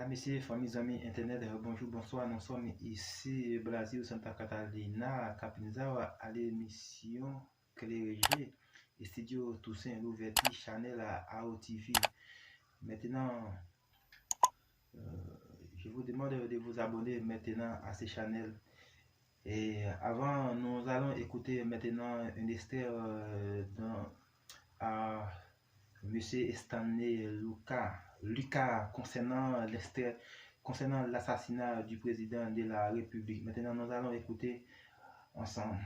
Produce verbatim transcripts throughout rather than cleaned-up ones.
Mesye, fanmi, zanmi entènèt, bonjou, bonswa. Nous sommes ici, Brasil, Santa Catarina, Capinzal, à l'émission Klere Je, studio Toussaint Louverture, chanèl A O T V. Maintenant, euh, je vous demande de vous abonner maintenant à ce channel. Et avant, nous allons écouter maintenant un extrait euh, dans, à Monsieur Stanley Lucas, Lucas concernant l'extrait, concernant l'assassinat du président de la République. Maintenant, nous allons écouter ensemble.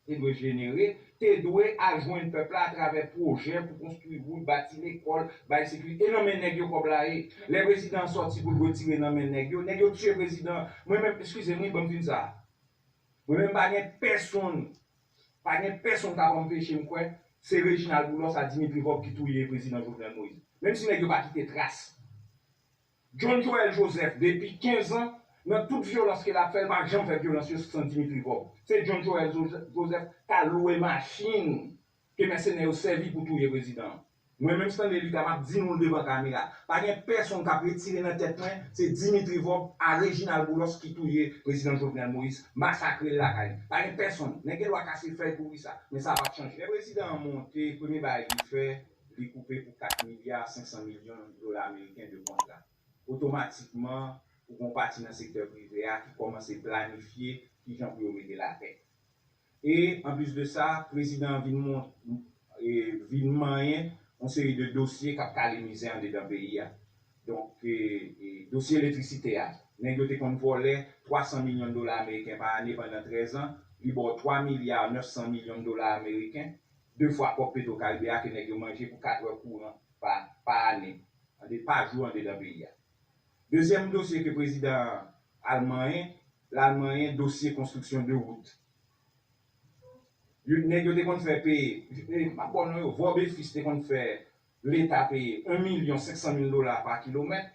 Te dwe jenere, te dwe al jwenn pèp la atravè pwojè pou konstwi wout, bati lekòl, bay sekirite. E nan men nèg yo kòb la ye. Lè prezidan an sòti pou l retire nan men nèg yo, nèg yo tiye prezidan an. Mwen menm, eskize m wi, ban m fin sa. Mwen menm pa gen pèsonn, pa gen pèsonn k ap anpeche m kwè se Reginald Boulos ak Dimitri Vorbe ki touye prezidan Jovenel Moïse. Menm si nèg yo pa kite tras. John Joël Joseph, depi kenz an, nan tout vyolans ke l ap fè, l pa janm fè vyolans yo san Dimitri Vorbe. Se John Joël Joseph k al lwe machin ke mèsenè yo sèvi pou touye prezidan an. Mwen menm Stanley Lucas, m ap di nou l devan kamera. Pa gen pèsonn k ap retire nan tèt mwen, se Dimitri Vorbe a Reginald Boulos ki touye prezidan Jovenel Moïse, masakre l lakay li. Pa gen pèsonn. Nèg gen dwa kase fèy kouri sa, men sa p ap chanje. Lè prezidan an monte, premye bagay li fè, li koupe pou kat milya senk san milyon dola ameriken de kontra. Otomatikman, ou gen yon pati nan sektè prive a ki kòmanse planifye kijan pou yo mete l atè. E anplis de sa, prezidan an vin mon, e, vin manyen yon seri de dosye k ap kale mizè andedan peyi a. Donk, e, e, dosye elektrisite a, nèg yo te konn vòlè twa san milyon dola ameriken pa ane pandan trèz an, li ba w twa milya nèf san milyon dola ameriken, de fwa kòb Petro Caribe a ke nèg yo manje pou kat wè kouran pa, pa ane, ande, pa jou andedan peyi a. Dezyèm dosye ke prezidan an al manyen, l al manyen dosye konstriksyon de wout. Yo, nèg yo te konn fè peye, e, m ap ba w non yo, Vorbe et Fils te konn fè Leta peye en milyon senk san mil dola pa kilomèt.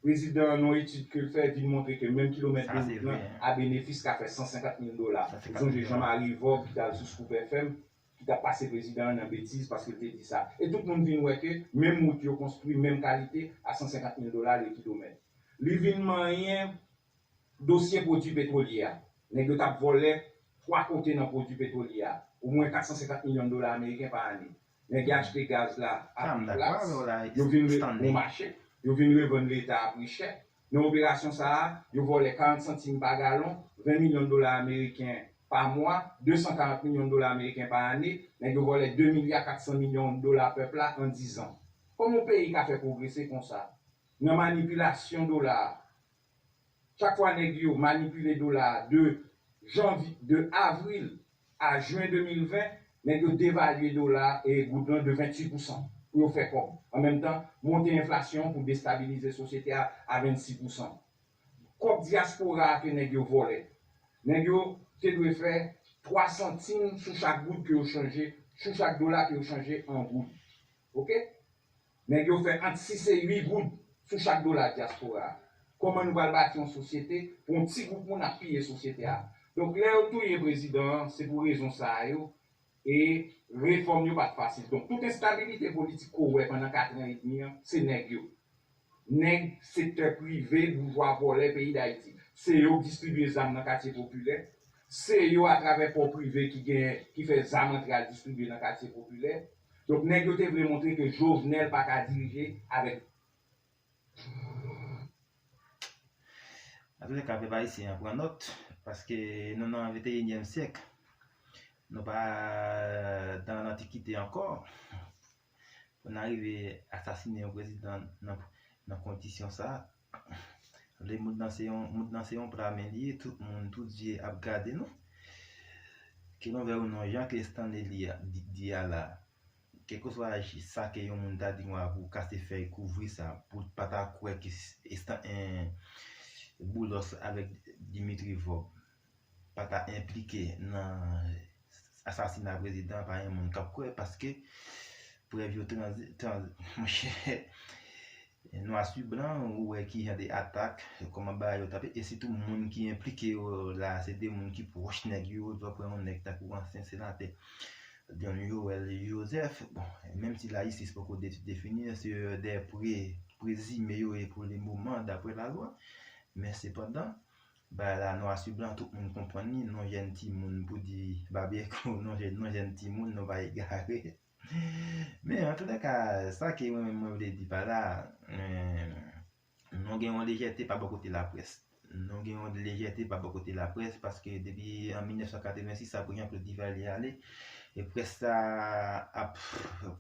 Prezidan an, nan yon etid ke l fè, vin montre ke menm kilomèt de wout lan, a benefis, ka fè san senkant mil dola. Ou sonje Jean Marie Vorbe ki t al sou Scoop F M, ki t ap pase prezidan an nan betiz paske l te di sa. E tout moun vin wè ke menm wout yo konstwi, menm kalite, a san senkant mil dola le kilomèt. Li vin manyen dosye pwodui petwolye a. Nèg yo t ap vòlè twa kote nan pwodui petwolye a, omwen kat san senkant milyon dola ameriken pa ane. Nèg yo achte gaz la a pri plas, yo vin re, bon mache, yo vin revann Leta a pri chè. Nan operasyon sa a, yo vòlè karant santim pa galon, ven milyon dola ameriken pa mwa, de san karant milyon dola ameriken pa ane, nèg yo vòlè de milya kat san milyon dola pèp la an diz an. Kòman yon peyi ka fè pwogrese konsa? Nan manipilasyon dola a. Chak fwa nèg yo manipile dola a de janvye, de avril a jen de mil ven, nèg yo devalye dola a e goud lan de venntuit pousan pou yo fè kòb. An menm tan, monte enflasyon an pou destabilize sosyete a a vennsis pousan. Kòb dyaspora a ke nèg yo vòlè. Nèg yo te dwe fè twa santim sou chak goud ke yo chanje, sou chak dola ke yo chanje an goud. Oke? Nèg yo fè ant sis e uit goud sou chak dola dyaspora a. Kòman nou pral bati yon sosyete pou yon ti gwoup moun ap piye sosyete a? Donk, lè yo touye prezidan an, se pou rezon sa a yo, e refòm yo pa t fasil. Donk, tout enstabilite politik ke w wè pandan kat an edmi an, se nèg yo. Nèg sektè prive, boujwa, vòlè peyi Dayiti. Se yo k distribye zam nan katye popilè. Se yo atravè pò prive ki gen, ki fè zam antre al distribye nan katye popilè. Donk, nèg yo te vle montre ke Jovenel pa ka dirije avèk. Antoulèka, pèp ayisyen an, pran nòt, paske nou nan venteyinyèm syèk. Nou pa nan lantikite ankò. Pou n arive asasinen yon prezidan nan, nan kondisyon sa a, le mond lan se yon, mond lan se yon pla men li ye, tout moun, tout zye ap gade nou. Ke nou vle ou non, jan ke Stanley li a, di, di a la, kèlkeswa sa ke yon moun ta di w a pou kase fèy kouvri sa, pou l pa ta kwè ke Stan-, en, Boulos avèk Dimitri Vorbe pa ta enplike nan asasina prezidan an, pa gen moun k ap kwè, paske prèv yo tranzi, tranzi, monchè, nwa sou blan, ou wè ki jan de atak, kòman bagay yo t ap, e sitou moun ki enplike yo la, se de moun ki pwòch nèg yo, ou pran yon nèg tankou ansyen senatè John Joël Joseph, bon, menm si lajistis poko de-, defini, se de pre prezime yo ye pou le moman, daprè lalwa. Men sepandan, bagay la, nwa sou blan, tout moun konprann li, non jèn timoun pou di babyèkou, non jèn, non jèn timoun, non pa egare. Men, antoulèka, sa ke mwen, mwen vle di pa la, eh, nou gen yon lejète pa bò kote laprès. Nou gen yon lejète pa bò kote laprès, paske depi an mil nèf san katrevensis, apre Jean-Claude Duvalier ale, e près sa ap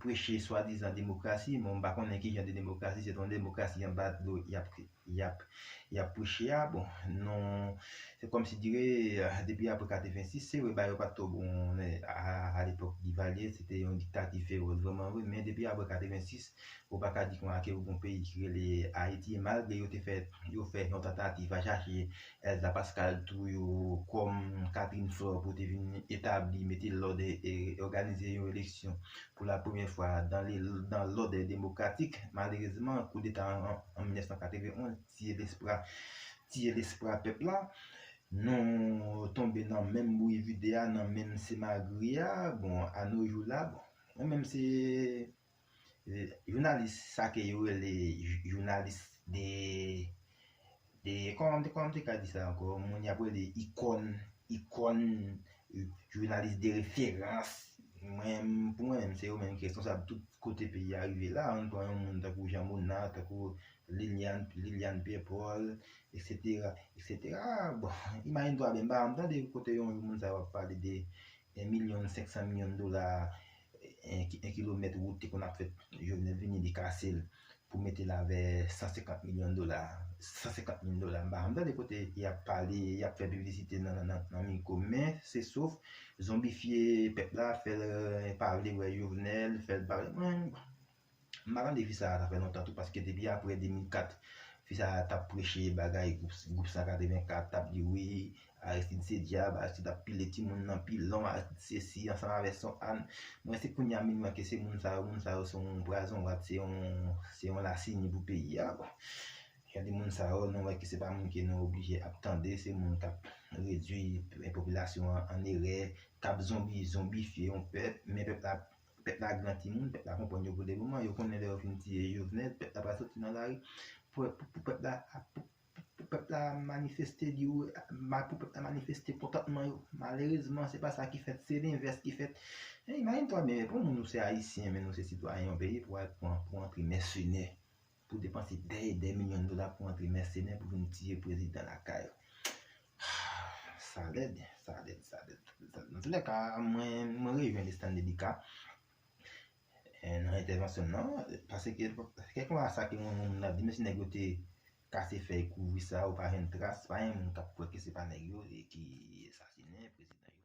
preche swadizan demokrasi, men m pa konnen ki jan de demokrasi, se t yon demokrasi anba dlo y ap, y ap, y ap preche a. Bon, nou, se kòmsi dire, depi apre katrevensis, se vre, bagay yo pa t twò bon, eh, a, a lepòk Duvalier, se te yon diktati fewòs vrèman vre, men depi apre katrevensis, ou pa ka di konsa ke ou gon peyi ki rele Ayiti, e malgre yo te fè, yo fè yon tantativ a chache Elsa Pascal Trouillot kòm Catherine Flore pou te vin etabli, mete lòd e, e òganize yon eleksyon pou la premyè fwa dan le, dan lòd demokratik. Malerezman, koudeta an, an, an mil nèf san katrevenonz tiye lespwa, tiye lespwa pèp la. Nou tonbe nan menm bri vide a, nan menm semagri a. Bon, a nos jours la, bon, mwen menm se, eh, jounalis, sa ke yo rele jou-, jounalis de, de, kòman m te, kòman m te ka di sa ankò? Moun y ap rele ikòn, ikòn, eh, jounalis de referans. Mwen, pou mwen menm, se yo menm ki responsab tout kote peyi a rive la. Ann pran yon moun tankou Jean Monard, tankou Liliane, Liliane Pierre Paul, et cetera, et cetera. Bon, imajine twa byen, m pa janm tande kote yon moun sa yo ap pale de yon milyon senk san milyon dola, en, ki-, en kilomèt wout te konn ap fèt, Jovenel vini, li kase l pou mete l avè san senkant milyon dola, san senkant mil dola. M pa janm tande kote y ap pale, y ap fè piblisite nan, nan, nan, nan mikwo, men se sof zonbifye pèp la, fè l, eh, pa vle wè Jovenel, fè l pa vle, mwen, m pa tande fi sa a, sa fè lontan tou, paske depi apre de mil kat, fi sa a t ap preche bagay gwoup, gwoup san katrevenkat, t ap di wi, Aristide se dyab, Aristide ap pile timoun nan pilon, Aristide sesi, ansanm avè Son Ann. Mwen, se kounye a m vin wè ke se moun sa yo, moun sa yo se yon pwazon rat, se yon, se yon lasini pou peyi a. Bon. Gade moun sa yo, nou wè ke se pa moun ke nou oblije ap tande, se moun k ap redui popilasyon an an erè, k ap zonbi, zonbifye yon pèp, men pèp la, pèp la gran timoun, pèp la konprann yo pou le moman, yo konnen lè yo fin tiye Jovenel, pèp la pral soti nan lari pou, pou, pou pèp la, pou, pou pèp la manifeste, di, ma-, pou pèp la manifeste kontantman yo. Malerezman, se pa sa ki fèt, se lenvès ki fèt. E, imajine twa byen, pou moun, nou se Ayisyen, men nou se sitwayen yon peyi, pou al pran, pou antre mèsenè, pou depanse dè e dè milyon dola pou antre mèsenè pou vin tiye prezidan lakay ou. Sa lèd, sa lèd, sa lèd. Antoulèka, mwen, mwen rejwenn Stanley Dika, eh, nan entèvansyon l nan, paske kèlkeswa sa ke yon moun ap di, men si nèg yo te kase fèy kouvri sa, ou pa jwenn tras, pa gen moun k ap kwè ke se pa nèg yo e ki asasinen prezidan